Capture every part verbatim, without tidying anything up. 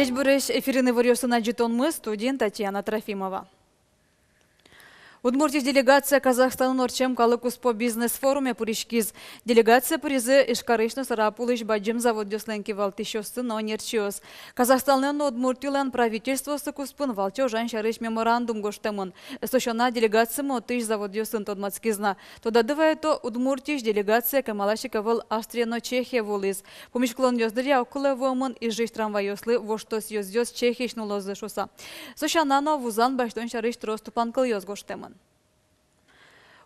Ӟечбуресь! Эфирын иворъёсын адӟытонмы, студиын Татьяна Трофимова. Удмуртиысь делегация Казахстанын ортчем калыккуспо бизнес-форуме пыриськиз. Делегация пыризы Ижкарысь но Сарапулысь бадӟым заводъёслэн кивалтӥсьёссы но ӧнерчиос. Казахстанлэн но Удмуртилэн правительствооссы куспын валче ужан сярысь меморандум гожтэмын. Со сяна, делегацимы отысь заводъёсын тодматскиз на. Тодады вайытом, Удмуртиысь делегация кемалась ик ӧвӧл Австрие но Чехие вуылӥз. Пумиськылонъёс дыръя огкылэ вуэмын Ижысь трамвайёслы воштос ёзъёс Чехиысь нуллозы шуыса. Со сяна но вузан басьтон сярысь трос тупанкылъёс гожтэмын.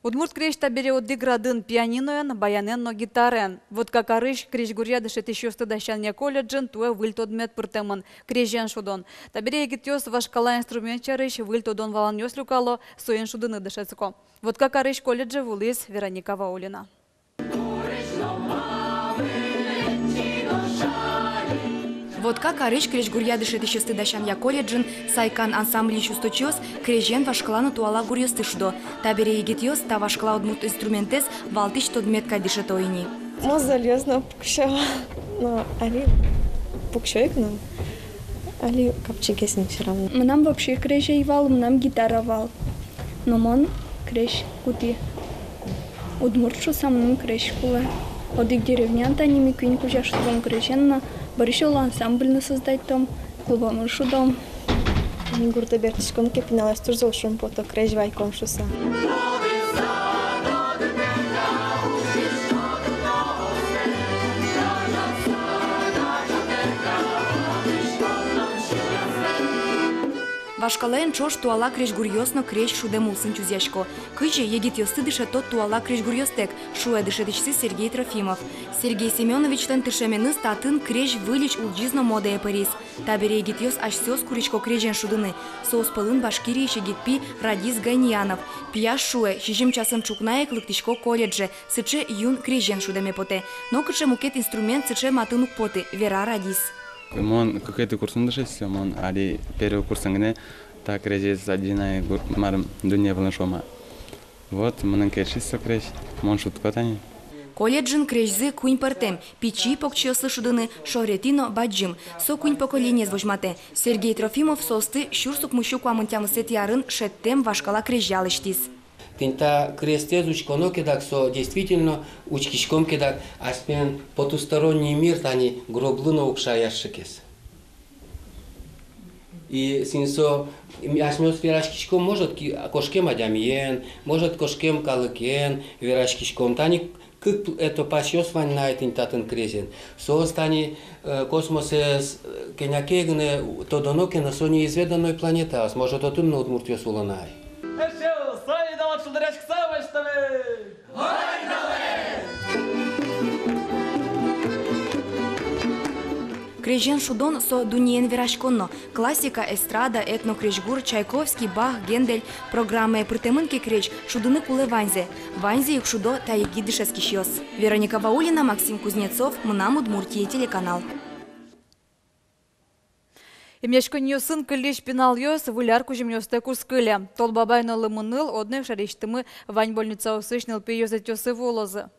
Удмурт крезь табере одӥг радын: пианиноен, баянэн но гитараен. Воткакарысь крезьгуръя дышетӥсьёсты дасянъя колледжын туэ выль тодмет пыртэмын — крезен шудон. Табере егитъёс вашкала инструмент сярысь выль тодон-валанъёс люкало, соин шудыны дышетско. Воткакарысь колледже вуылӥз Вероника Ваулина. Воткакарысь крезьгуръя дышетӥсьёсты дасянъя колледжын «Сайкан» ансамбльысь усточиос крезен вашкала но туала гуръёсты шудо. Табере егитъёс та вашкала удмурт инструментэз валтӥсь тодмет кадь дышето ини. Мон зольёс но пуксё, но али пуксё ик но. Али капчигес ини всё равно. Мынам вообще крезь ӧй вал, мынам гитара вал. Но мон крезь кутӥ. Удмурт шуыса мыным крезь кулэ. Одӥг деревняын тани ми куинь кузя шудом крезен но, бӧрысь оло ансамбль но создатьтом, клубамы шудом. Ми гуртэ бертӥськом ке, пиналъёс туж зол шумпото, крезь вайком шуыса. Вашкалаен ӵош туала крезьгуръёс но крезь шудэм улсын чузъясько. Кызьы егитъёсты дышето туала крезьгуръёстэк, шуэ дышетӥсьсы Сергей Трофимов. Сергей Семёновичлэн тыршеменыз татын крезь выльысь улӟиз но модае пыриз. Табере егитъёс асьсэос курисько крезен шудыны. Соос пӧлын Башкириысь егит пи Радис Ганьянов. Пияш, шуэ, сизьым часын ӵукна ик лыктӥсько колледже, сыӵе юн крезен шудэме потэ. Но кыӵе мукет инструмент сыӵе матын уг поты, вера Радис. Мон кыкетӥ курсын дышетӥсько, мон али первый курсын гинэ. Та крезез адӟи на ай гур-, марым, дунне вылын шуом-а. Вот, мыным кельшиз со крезь, мон шудӥсько тани. Колледжын крезьзы куинь пӧртэм: пичи, покчиослы шудыны, шоретӥ но бадӟым. Со куинь поколениез возьматэ. Сергей Трофимов соосты сюрс укмыссю куамын тямысэтӥ арын шедьтэм вашкала крезья лэсьтӥз. Тӥни та крестэз учконо ке дак, со действительно, учкиськом ке дак, асьмелэн потусторонний мир тани гроблы но уг шаерсьы ке. И син со, м, асьмеос вераськиськом, может, ки-, кошкем адямиен, может, кошкем калыкен вераськиськом. Тани кык пл-, это, пасьёс вань на ай тӥни татын крезен. Соос тани, э, космосэз, э, кӧня ке гинэ у-, тодоно ке но, со неизведанной планетаос. Может, отын но удмуртъёс уло на ай. Эшшо, сайдалак шулдыръяськыса басьтоме! Крезен шудон — со дуннеен вераськон но. Классика, эстрада, этно-крезьгур, Чайковский, Бах, Гендель. Программае пыртэмын ке крезь, шудыны кулэ ваньзэ. Ваньзэ ик шудо та егит дышетскисьёс. Вероника Ваулина, Максим Кузнецов, «Мынам Удмуртие» телеканал. Эмъяськонниосын кыллись пиналъёс Выль ар кузьымъёстэк уз кыле. Тол Бабай но Лымыныл одно ик шаерысьтымы вань больницаосысь нылпи ёзэтъёсы вуылозы.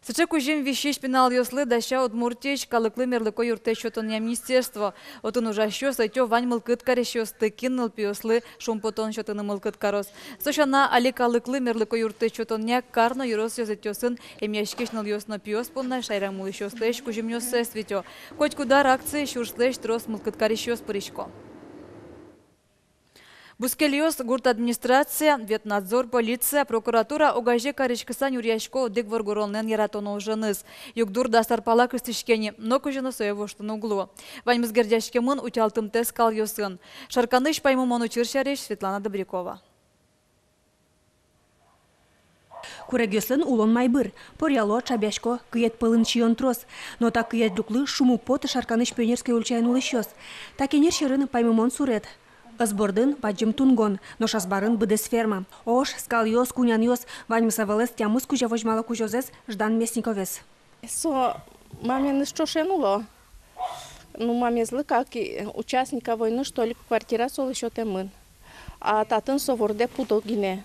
Сыӵе кузьым висись пиналъёслы дася Удмуртиысь калыклы мерлыко юрттэт сётонъя министерство. Отын ужасьёс ӧтё вань мылкыд карисьёсты, кин нылпиослы шумпотон сётыны мылкыд кароз. Со сяна, али калыклы мерлыко юрттэт сётонъя кар но ёрос ёзэтъёсын эмъяськись нылъёс но пиос понна шаерамы улӥсьёслэсь кузьымъёссэс витё. Котькуд ар акцие сюрслэсь трос мылкыд карисьёс пырисько. Бускельёс, гурт администрация, ветнадзор, полиция, прокуратура огазе кариськыса нюръясько одӥг воргоронлэн яратоно уженыз. Югдур дас ар пала кыстӥське ни, но кызьы но сое воштыны уг луы. Ваньмыз герӟаськемын утялтымтэ скалъёсын. Шарканысь паймымон учыр сярысь Светлана Добрякова. Курегъёслэн улон майбыр. Поръяло, чабъясько, кыед пӧлын сиён трос. Но та кыед люклы шум уг поты Шарканысь Пионерской ульчаын улӥсьёс. Та кенер сьӧрын паймымон сурет. Ӧс бордын бадӟым тунгон, нош азбарын быдэс ферма. Ош, скалъёс, кунянъёс — ваньмыз ӧвӧлэз тямыс кузя возьмало кузёзэс Ждан Местниковез. Со мамез ӵошен уло. Ну, мамезлы, как и участника войны, что ли, квартира солы сётэмын. А татын со вордэ пудо гинэ.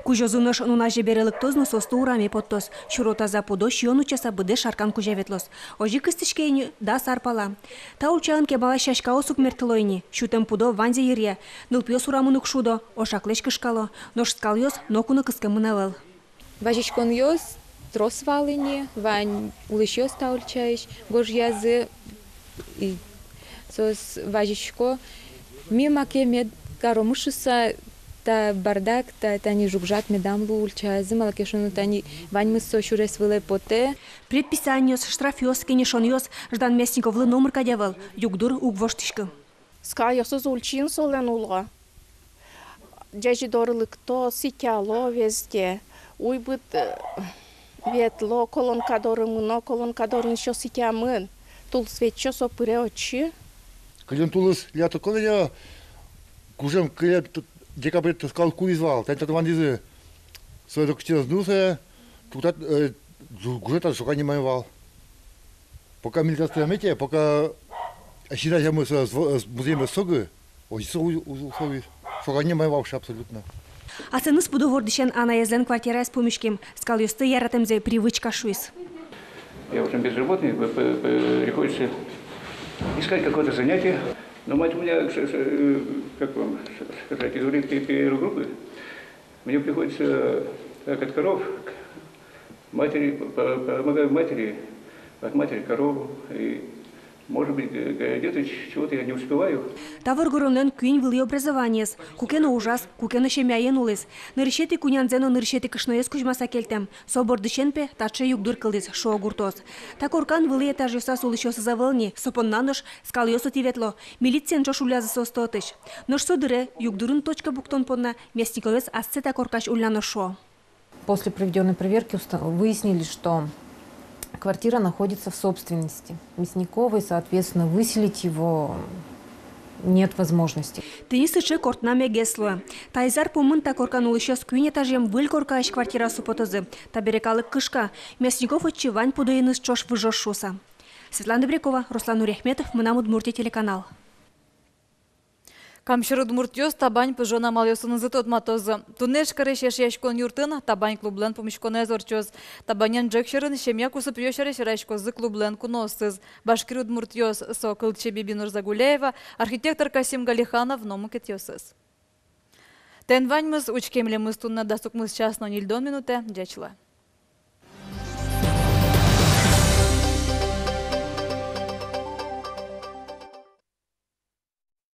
Кузёзы нош нуназе бере лыктоз но соосты ураме поттоз. Сюро таза пудо сиён утчаса быдэс Шаркан кузя ветлоз. Озьы кыстӥське ини дас ар пала. Та ульчаын кемалась сяськаос ук мерттыло ини. Сютэм пудо ваньзэ йыръя. Нылпиос урамын уг шудо, ошаклэсь кышкало. Нош скалъёс ноку но кыскемын ӧвӧл. Вазиськонъёс трос вал ини, вань улӥсьёс та ульчаысь гожъязы, и соос вазисько, ми маке мед каромы шуыса, та бардак, та, тани жуг-жаг медам лу ульчаязы, малы ке шуоно тани ваньмыз со сюрес вылэ потэ. Предписаниос, штрафъёс, кенешонъёс, Ждан Мясниковлы номыр кадь ӧвӧл, югдур уг воштӥськы. Скалъёсыз ульчаын солэн уло. Ӟази доры лыкто, сӥтяло везде. Уйбыт, э, ветло, колонка доры мыно, колонка дорын ещё сӥтямын. Тулыс ветло, со пыре отчы. Кылем тулыс, лето, кылем, гужем кылем, т-, декабрь, т-, скал кулӥз вал, тани татын вандӥзы. Со докчиос ну, со туктат, э, гу-, гужем татын шока нимай вал. Пока милиция стоит на месте, пока сюда зямы со, с-, с-, музей согы, озьы со у-, у-, согы, шока нимай вообще абсолютно. Асэныз пудо вордӥсен анаезлэн квартираез пумиськем, скалъёсты яратэмзэ привычка шуиз. Я уже безработный, п-, п-, п-, приходится искать какое-то занятие. Но мать у меня, с-, с-, э, как вам с-, сказать, инвалид пе-, первой группы. Мне приходится, как от коров, к матери, по-, по-, помогаю матери, от матери корову, и, может быть, г-, г-, где-то ч-, чего-то я не успеваю. Та воргоронлэн куинь вылӥ образованиез, куке но ужаз, куке но семьяен улӥз. Нырысетӥ кунянзэ но нырысетӥ кышноез кузьмаса кельтэм. Со бордысен, пе, таӵе югдур кылдӥз, шуо гуртоос. Та коркан вылӥ этажъёсаз улӥсьёсыз ӧвӧл ни, со понна нош скалъёс отӥ ветло, милициен ӵош уллязы соосты отысь. Нош со дыре югдурын точка пуктон понна Мясниковез ассэ та коркась улляно, шуо. После проведённой проверки уста-, выяснили, что квартира находится в собственности Мясниковой, соответственно, выселить его нет возможности. Тӥни сыӵе кортнамегес луэ. Таиз ар пумын та коркан улӥсьёс куинь этажъем выль коркаысь квартираосы потозы. Табере калык кышка, Мясников отчы вань пудоеныз ӵош выжоз шуыса. Светлана Добрякова, Руслан Нуриахметов, «Мынам Удмуртие» телеканал. Кам сьӧр удмуртъёс табань пыжон амалъёсынызы тодматозы. Туннэ Ижкарысь Эшъяськон юртын табань клублэн пумиськонэз ортчоз. Табанен ӝӧк сьӧрын семья кусыпъёс сярысь вераськозы клублэн куноосыз. Башкир удмуртъёс — со кылчи Биби Нурзагуляева, архитектор Касим Галиханов но мукетъёсыз. Тӥни ваньмыз. Учке милемыз туннэ дас укмыс час но ньыльдон минутэ. Ӟеч луэ.